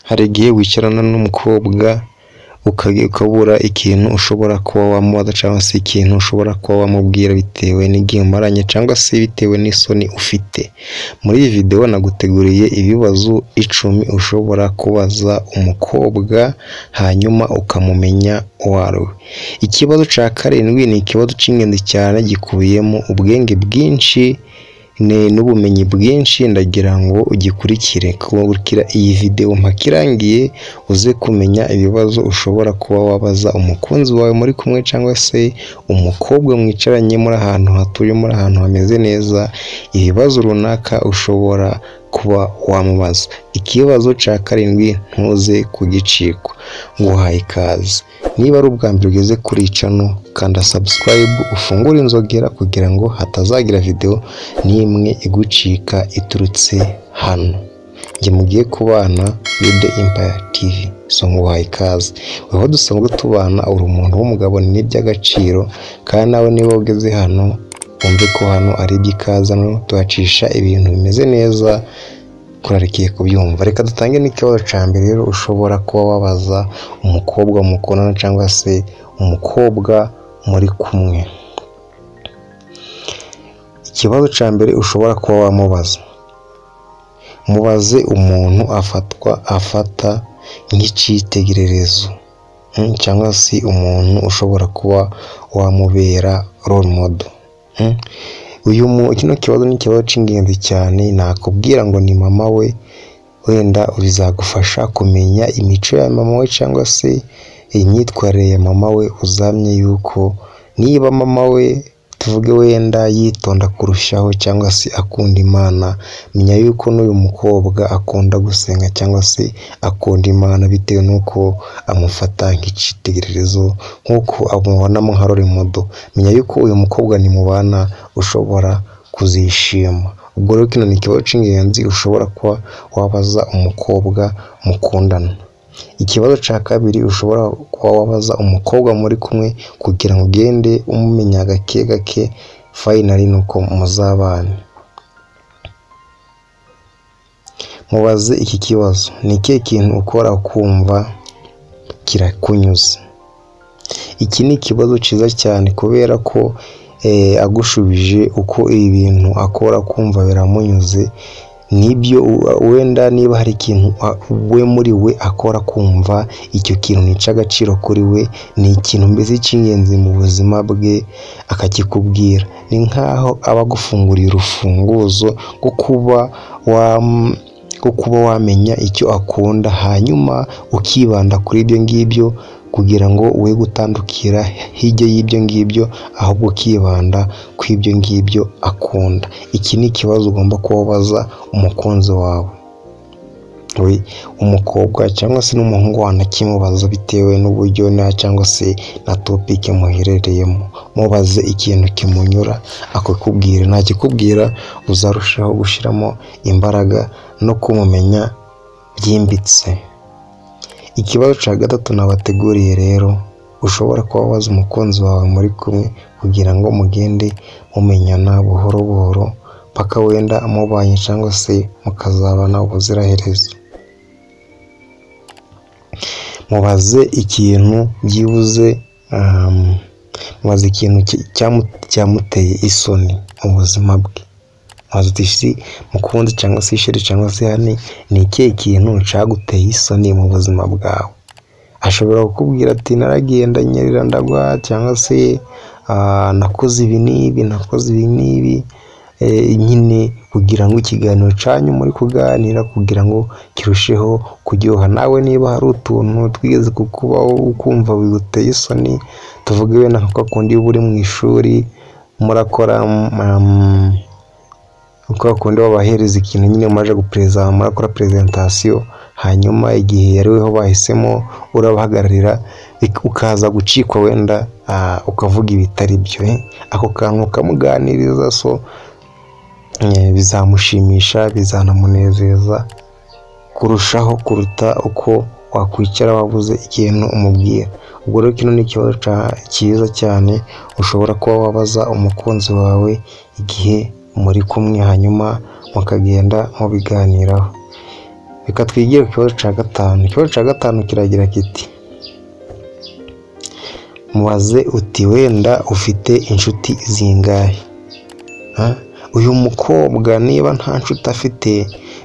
Hari igihe wicarana n'umukobwa ukabura ikintu ushobora kuba wamubaza cyangwa se ikintu ushobora kuba wamubwira bitewe n'igihe umaranye cyangwa se bitewe n'isoni ufite. Muri iyi videwo naguteguriye ibibazo 10 ushobora kubaza umukobwa hanyuma ukamumenya uwo ari we. Ikibazo cya 7 ni ikibazo cy'ingenzi cyane gikubiyemo ubwenge bwinshi n'ubumenyi bwinshi, ndagira ngo ugikurikire. Kurikira iyi videwo mpaka irangiye uze kumenya ibibazo ushobora kuba wabaza umukunzi wawe muri kumwe cyangwa se umukobwa mwicaranye muri ahantu hatuye, muri ahantu hameze neza, ibibazo runaka ushobora kuba wamubaza. Ikibazo cya 7 ntuze kugicikwa. Nguhaye ikaze. Niba ari ubwa mbere ugeze kuri channel, kanda subscribe ufungure inzogera kugira ngo hatazagira video n'imwe igucika iturutse hano. Njye mugiye kubana Yude Empire TV. So nguhaye ikaze. Weho dusanzwe tubana, uri umuntu w'umugabo ni iby'agaciro, kandi nawe niba ugeze hano wumve ko hano ari iby'ikaze, no tuhacisha ibintu bimeze neza, kurarikiye kubyumva. Reka dutange n'ikibazo cya mbere rero ushobora kuba wabaza umukobwa mukundana cyangwa se umukobwa muri kumwe. Ikibazo cya mbere ushobora kuba wamubaza, mubaze umuntu afata nk'icyitegererezo cyangwa se umuntu ushobora kuba wamubera role model. Kino kibazo ni ikibazo cy'ingenzi cyane, nakubwira ngo ni mama we, wenda bizagufasha kumenya imico ya mama we cyangwa se imyitwarire ya mama we. Uzamye yuko niba mama we tuvuge wenda yitonda kurushaho cyangwa se akunda Imana, menya yuko n'uyu mukobwa akunda gusenga cyangwa se akunda Imana bitewe n'uko amufata nk'icyitegererezo, nk'uko amubonamo nka role model. Menya yuko uyu mukobwa nimubana ushobora kuzishima. Ubwo rero kino ni ikibazo cy'ingenzi ushobora kuba wabaza umukobwa mukundana. Ikibazo cya 2 ushobora kuba wabaza umukobwa muri kumwe kugira ngo ugende umumenya gake gake, finally nuko muzabana. Mubaze iki kibazo: ni ikihe kintu ukora ukumva kirakunyuze? Iki ni ikibazo cyiza cyane kubera ko agushubije uko ibi bintu akora kumva biramunyuze, nibyo wenda niba hari ikintu we muri we akora kumva icyo kintu ni icy'agaciro kuri we, ni ikintu mbese cy'ingenzi mu buzima bwe, akakikubwira. Ni nkaho aba agufunguriye urufunguzo rwo kuba wamenya icyo akunda, hanyuma ukibanda kuri ibyo ngibyo kugira ngo we gutandukira hirya y'ibyo ngibyo, ahubwo ukibanda ku ibyo ngibyo akunda. Iki ni ikibazo ugomba kubabaza umukunzi wawe, we umukobwa cyangwa se n'umuhungu, wanakimubaza bitewe n'uburyo na cyangwa se na topic muherereyemo. Mubaze ikintu kimunyura akakubwira, ntakikubwira uzarushaho gushyiramo imbaraga no kumumenya byimbitse. Ikibazo cya 3 nabateguriye rero ushobora kuba wabaza umukunzi wawe muri kumwe kugira ngo mugende mumenyana buhoro buhoro paka wenda mubanye cyangwa se mukazabana ubuziraherezo. Mubaze ikintu byibuze, mubaze ikintu cyamuteye isoni mu buzima bwe. Mubaze uti mukunzi cyangwa se isheri cyangwa se hani, ni ikihe kintu cyaguteye isoni mu buzima bwawe? Ashobora kukubwira ati naragenda nyerera ndagwa, cyangwa se nakoze ibi n'ibi, nakoze ibi n'ibi, nyine kugira ngo ikiganiro cyanyu muri kuganira kugira ngo kirusheho kuryoha. Nawe niba hari utuntu twigeze kukubaho ukumva biguteye isoni, tuvuge wenda nka kwa kundi uba uri mu ishuri murakora, kwa kundi babahereza ikintu nyine mumaze gupereza, murakora presentation, hanyuma igihe yariweho bahisemo urabahagararira, ukaza gucikwa wenda ukavuga ibitari byo, ako kantu kamuganiriza, so bizamushimisha, bizanamunezeza kurushaho kuruta uko wakwicara wabuze ikintu umubwira. Ubwo rero kino ni ikibazo cyiza cyane ushobora kuba wabaza umukunzi wawe igihe muri kumwe, hanyuma mukagenda mubiganiraho. Reka twigire ku kibazo cya gatanu. Ikibazo cya gatanu kiragira kiti: mubaze uti wenda ufite inshuti zingahe? Uyu mukobwa niba nta nshuti afite,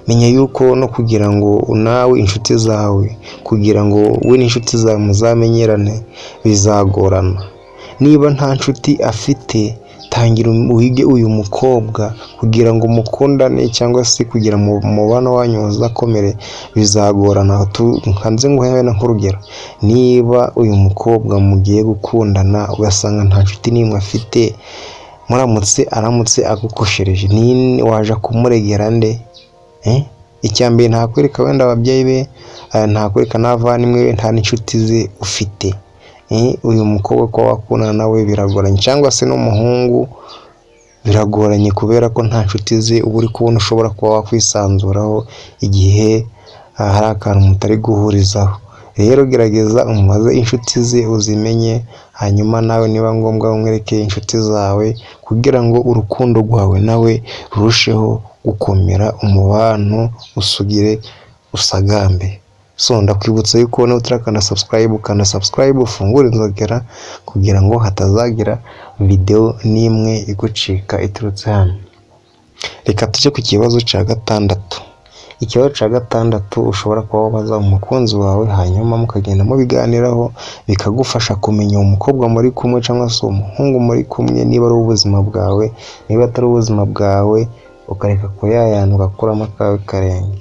menya yuko no kugira ngo nawe inshuti zawe, kugira ngo we n'inshuti zawe muzamenyerane bizagorana. Niba nta nshuti afite, tangira wige uyu mukobwa kugira ngo mukundane cyangwa se kugira umubano wanyu uzakomere bizagorana. Nkanze nguhe nk'urugero, niba uyu mukobwa mugiye gukundana ugasanga nta nshuti n'imwe afite, muramutse aramutse agukoshereje waje kumuregera nde? Icya mbere ntakwereka wenda ababyeyi be, ntakwereka n'abavandimwe be, nta n'inshuti ze ufite. Uyu mukobwa ko wakundana nawe biragoranye, cyangwa se n'umuhungu biragoranye kubera ko nta nshuti ze uba uri kubona ushobora kuba wakwisanzuraho igihe hari akantu mutari guhurizaho. Rero gerageza umubaze inshuti ze uzimenye, hanyuma nawe niba ngombwa umwereke inshuti zawe kugira ngo urukundo rwawe nawe rurusheho gukomera, umubano usugire usagambe. So ndakwibutsa yuko niba utarakanda subscribe, ukanda subscribe, ufungure inzogera kugira ngo hatazagira video n'imwe igucika iturutse hano. Reka tujye ku kibazo cya gatandatu. Ikibazo cya gatandatu ushobora kuba wabaza umukunzi wawe, hanyuma mukagenda mubiganiraho, bikagufasha kumenya umukobwa muri kumwe cyangwa se umuhungu muri kumwe, niba ari ubuzima bwawe, niba atari ubuzima bwawe ukareka kuyayana ugakuramo akawe karenge.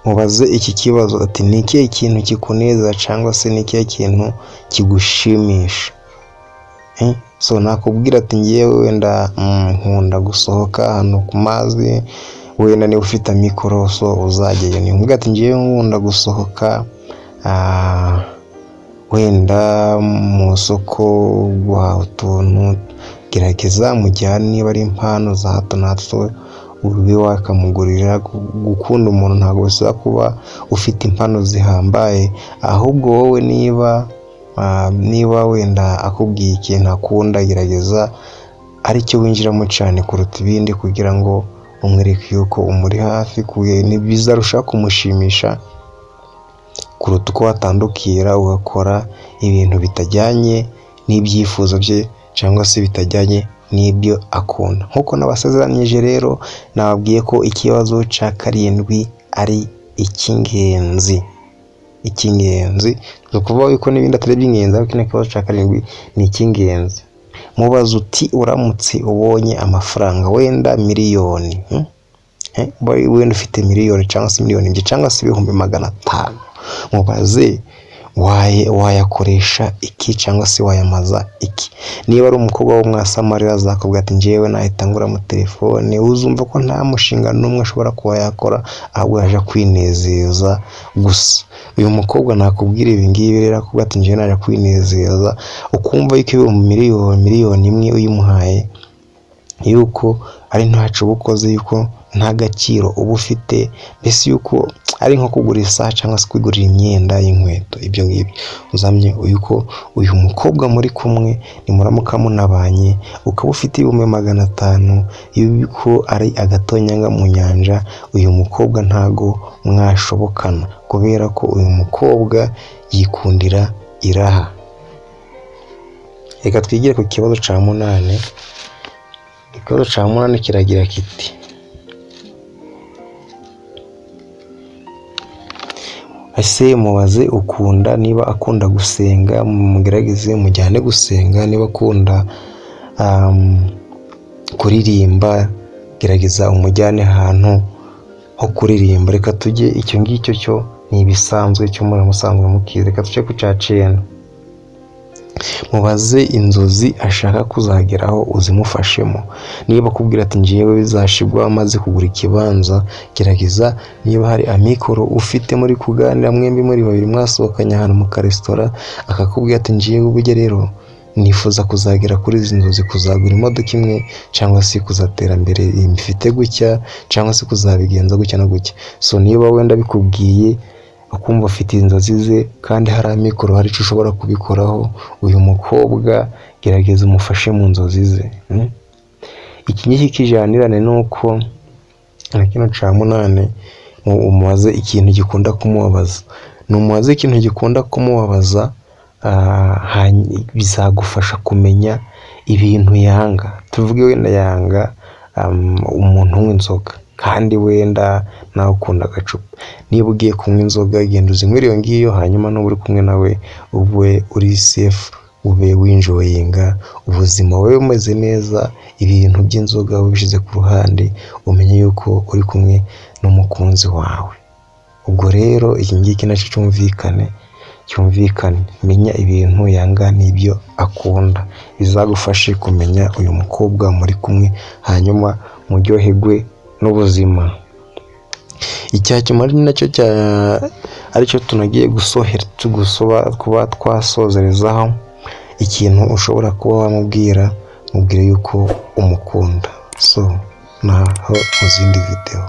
Mubaze iki kibazo ati: ni ikihe kintu kikuneza cyangwa se ni ikihe kintu kigushimisha? So nakubwira ati ngewe wenda nkunda gusohoka ahantu ku mazi, wenda niba ufite amikoro so uzajyayo. Nimubwira ati ngewe nkunda gusohoka wenda mu isoko guhaha utuntu, gerageza mujyane niba ari impano za hato na hato ube wakamugurira. Gukunda umuntu ntabwo bisaba kuba ufite impano zihambaye, ahubwo wowe niba wenda akubwiye ikintu akunda, gerageza aricyo winjiramo cyane kuruta ibindi kugira ngo umwereke yuko umuri hafi, bizarushaho kumushimisha kuruta uko watandukira ugakora ibintu bitajyanye n'ibyifuzo bye cyangwa se bitajyanye n'ibyo akunda. Nk'uko nabasezeranyije rero, nababwiye ko ikibazo cya karindwi ari icy'ingenzi. Icy'ingenzi ni ukuvuga yuko n'ibindi atari iby'ingenzi, ariko kino kibazo cya karindwi ni icy'ingenzi. Mubaze uti uramutse ubonye amafaranga wenda miliyoni, wenda ufite miliyoni cyangwa se miliyoni ebyiri cyangwa se 500,000, mubaze wayakoresha iki cyangwa se wayamaza iki? Niba ari umukobwa w'umwasamarira azakubwira ati njyewe nahita nguramo telefone, uzumva ko nta mushinga n'umwe ashobora kuba yakora, ahubwo yaje kwinezeza gusa. Uyu mukobwa nakubwira ibi ngibi rero, akubwira ati njyewe naje kwinezeza, ukumva yuko ibihumbi miliyoni imwe uyimuhaye yuko ari ntaco uba ukoze, yuko nta gaciro uba ufite, mbese yuko ari nko kugura isaha cyangwa se kwigurira imyenda y'inkweto. Ibyo ngibyo uzamye yuko uyu mukobwa muri kumwe nimuramuka munabanye ukaba ufite 500,000, yuko ari agatonyanga mu nyanja, uyu mukobwa ntago mwashobokana kubera ko uyu mukobwa yikundira iraha. Reka twigire ku kibazo cya munani. Ikibazo cya munani kiragira kiti: ese mubaze ukunda, niba akunda gusenga mugerageze mujyane gusenga, niba akunda kuririmba gerageza umujyane ahantu ho kuririmba. Reka tujye icyo ngicyo cyo ni ibisanzwe cyo muramusanzwe mukizi. Reka tujye ku cya cyenda. Mubaze inzozi ashaka kuzageraho uzimufashemo. Niba akubwira ati njyewe bizashigwa amaze kugura ikibanza, gerageza niba hari amikoro ufite muri kuganira mwembi muri babiri mwasohokanye ahantu mu karesitora, akakubwira ati njyewe ubujye rero nifuza kuzagera kuri izi nzozi, kuzagura imodoka imwe cyangwa se kuzatera mbere mfite gutya cyangwa se kuzabigenza gutya na gutya. So niba wenda bikubwiye ukumva afite inzozi ze kandi hari amikoro, hari icyo ushobora kubikoraho, uyu mukobwa gerageza umufashe mu nzozi ze. Iki ngiki kijanirane nuko na kino cya munani, umubaze ikintu gikunda kumubabaza. Numubaza ikintu gikunda kumubabaza, bizagufasha kumenya ibintu yanga. Tuvuge wenda yanga umuntu unywa inzoga, kandi wenda nawe ukunda agacupa. Niba ugiye kunywa inzoga, genda uzinywere iyo ngiyo, hanyuma nuba uri kumwe nawe ube uri safe, ube winjoyinga ubuzima, wowe umeze neza, ibintu by'inzoga ubishyize ku ruhande, umenye yuko uri kumwe n'umukunzi wawe. Ubwo rero iki ngiki nacyo cyumvikane, menya ibintu yanga n'ibyo akunda, bizagufashe kumenya uyu mukobwa muri kumwe, hanyuma muryoherwe n'ubuzima. Icya nyuma ari nacyo aricyo tunagiye kuba twasozerezaho, ikintu ushobora kuba wamubwira, mubwire yuko umukunda. So naho mu zindi video.